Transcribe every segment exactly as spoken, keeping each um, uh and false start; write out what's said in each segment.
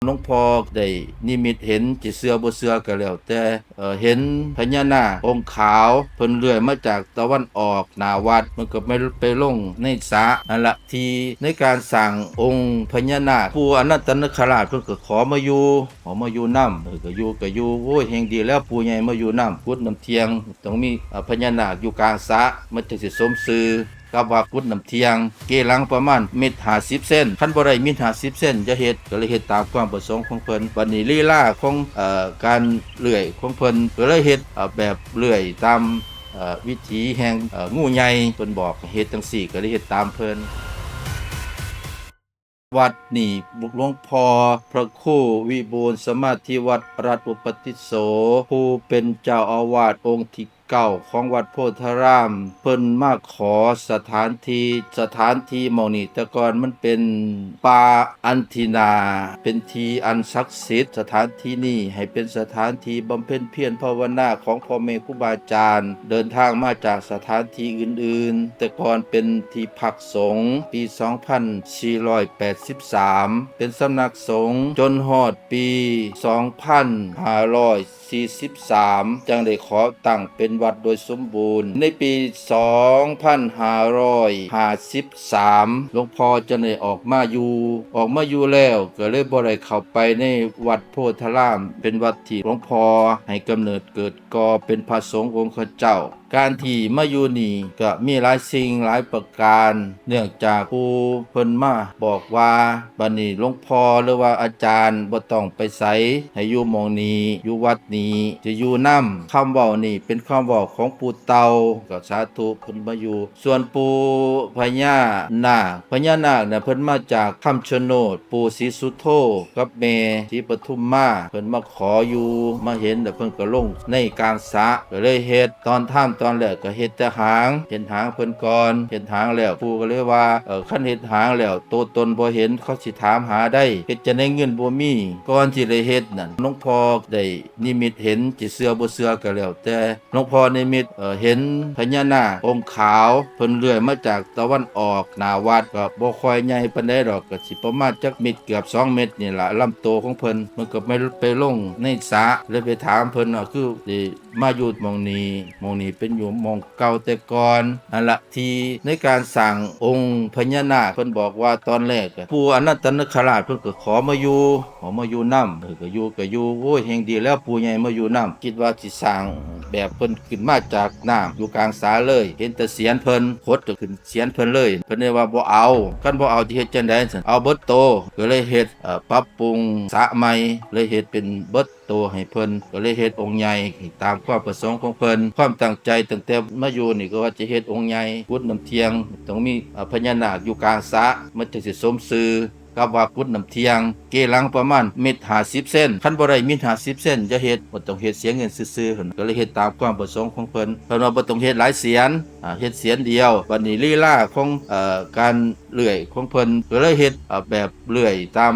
หลวงพ่อได้นิมิตเห็น จะเชื่อบ่เชื่อก็แล้วแต่ เอ่อ เห็นพญานาคองค์ขาว เพิ่นเลื่อยมาจากตะวันออกหน้าวัด มันก็ไป ไปลงในสระนั่นละ ที่ในการสร้างองค์พญานาค ปู่อนันตนาคราชเพิ่นก็ขอมาอยู่ ขอมาอยู่นำ เออ ก็อยู่ ก็อยู่ โอ้ย แฮงดีแล้ว ปู่ใหญ่มาอยู่นำ กุดน้ำเที่ยง ต้องมี เอ่อ พญานาคอยู่กลางสระ มันจั่งสิสมชื่อ กับว่ากุดน้ำเที่ยง เกหลังประมาณเมตรห้าสิบเซน คันบ่ได้เมตรห้าสิบเซน อย่าเฮ็ด ก็เลยเฮ็ดตามความประสงค์ของเพิ่น บัดนี้ลีลาของ เอ่อ การเลื่อยของเพิ่น ก็เลยเฮ็ด เอ่อ แบบเลื่อยตาม เอ่อ วิถีแห่ง เอ่อ งูใหญ่ เพิ่นบอกให้เฮ็ดจั่งซี้ ก็เลยเฮ็ดตามเพิ่น วัดนี่หลวงพ่อพระครูวิบูลย์สมาธิวัฒน์ รัตน์อุปติสโส ผู้เป็นเจ้าอาวาสองค์ที่เก้าของวัดโพธาราม เพิ่นมาขอสถานที่ สถานที่หม่องนี้แต่ก่อนมันเป็นป่าอันทินา เป็นที่อันศักดิ์สิทธิ์ สถานที่นี้ให้เป็นสถานที่บำเพ็ญเพียรภาวนาของพ่อแม่ครูบาอาจารย์ เดินทางมาจากสถานที่อื่นๆ แต่ก่อนเป็นที่พักสงฆ์ ปีสองพันสี่ร้อยแปดสิบสาม เป็นสำนักสงฆ์ จนฮอดปีสองพันห้าร้อย สี่สิบสาม จั่งได้ขอตั้งเป็นวัดโดยสมบูรณ์ ในปีสองพันห้าร้อยห้าสิบสาม หลวงพ่อจั่งได้ออกมาอยู่ ออกมาอยู่แล้วก็เลยบ่ได้เข้าไปในวัดโพธาราม เป็นวัดที่หลวงพ่อให้กำเนิดเกิดก่อเป็นพระสงฆ์องค์เจ้า การที่มาอยู่นี่ก็มีหลายสิ่งหลายประการ เนื่องจากปู่เพิ่นมาบอกว่า บัดนี้หลวงพ่อหรือว่าอาจารย์บ่ต้องไปไส ให้อยู่หม่องนี้ อยู่วัดนี้ จะอยู่นำ คำเว้านี่เป็นคำเว้าของปู่เต่า ก็สาธุ เพิ่นมาอยู่ ส่วนปู่พญานาค พญานาคน่ะเพิ่นมาจากคำชะโนด ปู่ศรีสุโธกับแม่ศรีปทุมมา เพิ่นมาขออยู่ มาเห็นแล้วเพิ่นก็ลงในกลางสระ ก็เลยเฮ็ด ตอนทำตอนแรกก็เฮ็ดแต่หาง เฮ็ดหางเพิ่นก่อน เฮ็ดหางแล้วปู่ก็เลยว่า เอ่อ คันเฮ็ดหางแล้ว ตัวตนบ่เห็น เขาสิถามหาได้ เฮ็ดจั่งใดเงินบ่มี ก่อนสิได้เฮ็ดนั่น หลวงพ่อได้นิมิตเห็น สิเชื่อบ่เชื่อก็แล้วแต่ หลวงพ่อนิมิต เอ่อ เห็นพญานาคองค์ขาว เพิ่นเลื่อยมาจากตะวันออกหน้าวัด ก็บ่ค่อยใหญ่ปานใดดอก ก็สิประมาณจักเมตร เกือบสองเมตรนี่ล่ะ ลำตัวของเพิ่น มันก็ไป ไปลงในสระ เลยไปถามเพิ่นว่า คือสิมาอยู่หม่องนี้ หม่องนี้เป็นอยู่หม่องเก่าแต่ก่อน นั่นละ ที่ในการสร้างองค์พญานาค เพิ่นบอกว่าตอนแรกอะ ปู่อนันตนาคราชเพิ่นก็ขอมาอยู่ ขอมาอยู่นำ เออ ก็อยู่ ก็อยู่ โอ้ย แฮงดีแล้ว ปู่ใหญ่มาอยู่นำ คิดว่าสิสร้างแบบเพิ่นขึ้นมาจากน้ำ อยู่กลางสระเลย เห็นแต่เศียรเพิ่น ขดก็ขึ้นเศียรเพิ่นเลย เพิ่นเลยว่าบ่เอา คันบ่เอาสิเฮ็ดจั่งใดซั่น เอาเบิดโต ก็เลยเฮ็ด เอ่อ ปรับปรุงสระใหม่ เลยเฮ็ดเป็นเบิดโตให้เพิ่น ก็เลยเฮ็ดองค์ใหญ่ตามความประสงค์ของเพิ่น ความตั้งใจตั้งแต่มาอยู่นี่ก็ว่าจะเฮ็ดองค์ใหญ่ กุดน้ำเที่ยง ต้องมี เอ่อ พญานาคอยู่กลางสระ มันจั่งสิสมชื่อ กับว่ากุดน้ำเที่ยง เกหลังประมาณเมตรห้าสิบเซน คันบ่ได้เมตรห้าสิบเซน อย่าเฮ็ด บ่ต้องเฮ็ด เสียเงินซื่อๆ หั่น ก็เลยเฮ็ดตามความประสงค์ของเพิ่น เพิ่นว่าบ่ต้องเฮ็ดหลายเศียร อ่า เฮ็ดเศียรเดียว บัดนี้ลีลาของ เอ่อ การเลื่อยของเพิ่น ก็เลยเฮ็ด เอ่อ แบบเลื่อยตาม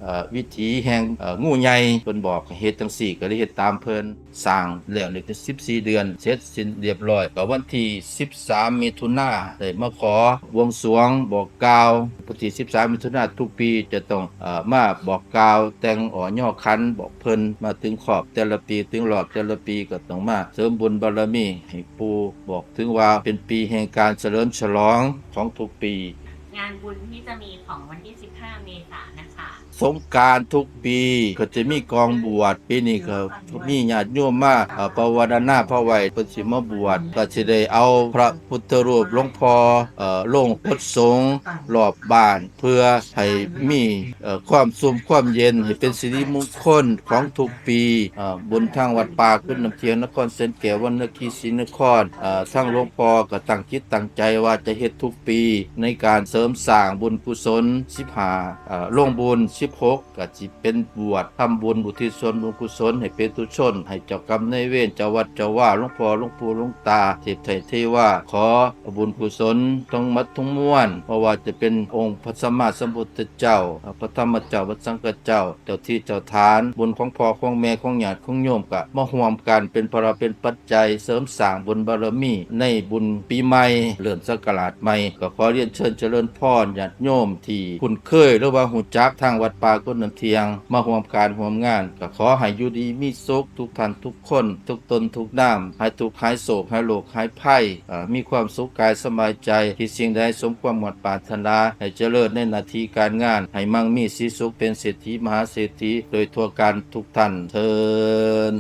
เอ่อ วิถีแห่ง เอ่อ งูใหญ่ เพิ่นบอกให้เฮ็ดจั่งซี้ ก็เลยเฮ็ดตามเพิ่น สร้างแล้วนี่ก็สิบสี่เดือน เสร็จสิ้นเรียบร้อย ก็วันที่สิบสามมิถุนาได้มาขอบวงสรวงบอกกล่าว วันที่สิบสามมิถุนาทุกปีจะต้อง เอ่อ มาบอกกล่าวแต่งอ่อยอขันบอกเพิ่น มาถึงครอบแต่ละปี ถึงรอบแต่ละปีก็ต้องมาเสริมบุญบารมีให้ปู่ บอกถึงว่าเป็นปีแห่งการเฉลิมฉลองของทุกปี งานบุญที่จะมีของวันที่สิบห้าเมษายนนะคะ สงกรานต์ทุกปีก็จะมีกองบวช ปีนี้ก็มีญาติโยมมา เอ่อ ประวารณาพระไว้ เพิ่นสิมาบวช ก็สิได้เอาพระพุทธรูปหลวงพ่อ เอ่อ ลงพระสงฆ์รอบบ้าน เพื่อให้มี เอ่อ ความสุขความเย็น ให้เป็นสิริมงคลของทุกปี เอ่อ บุญทางวัดป่ากุดน้ำเที่ยง นครแสนแก้ว วรรณครศรีนคร เอ่อ ทางหลวงพ่อก็ตั้งจิตตั้งใจว่าจะเฮ็ดทุกปี ในการเสริมสร้างบุญกุศล สิบห้า เอ่อ โรงบุญ สิบหก ก็สิเป็นบวชทำบุญอุทิศส่วนบุญกุศลให้เปตุชน ให้เจ้ากรรมนายเวร เจ้าวัดเจ้าวา หลวงพ่อหลวงปู่หลวงตา เทพไทยเทวา ขอบุญกุศลทั้งหมดทั้งมวล บ่ว่าจะเป็นองค์พระสัมมาสัมพุทธเจ้า พระธรรมเจ้า พระสังฆเจ้า เจ้าที่เจ้าทาน บุญของพ่อของแม่ของญาติของโยมก็มาร่วมกันเป็นพาราเป็นปัจจัยเสริมสร้างบุญบารมีในบุญปีใหม่ เริ่มศักราชใหม่ ก็ขอเรียนเชิญเจริญพ พรญาติโยมที่คุ้นเคยหรือว่าฮู้จักทางวัดป่ากุนน้ำเที่ยง มาร่วมการร่วมงาน ก็ขอให้อยู่ดีมีสุขทุกท่านทุกคน ทุกตนทุกนาม ให้ทุกข์หายโศก หายโรคหายภัย เอ่อ มีความสุขกายสบายใจ คิดสิ่งใดสมความมุ่งมาดปรารถนา ให้เจริญในหน้าที่การงาน ให้มั่งมีสีสุข เป็นเศรษฐีมหาเศรษฐีโดยทั่วกันทุกท่านเทอญ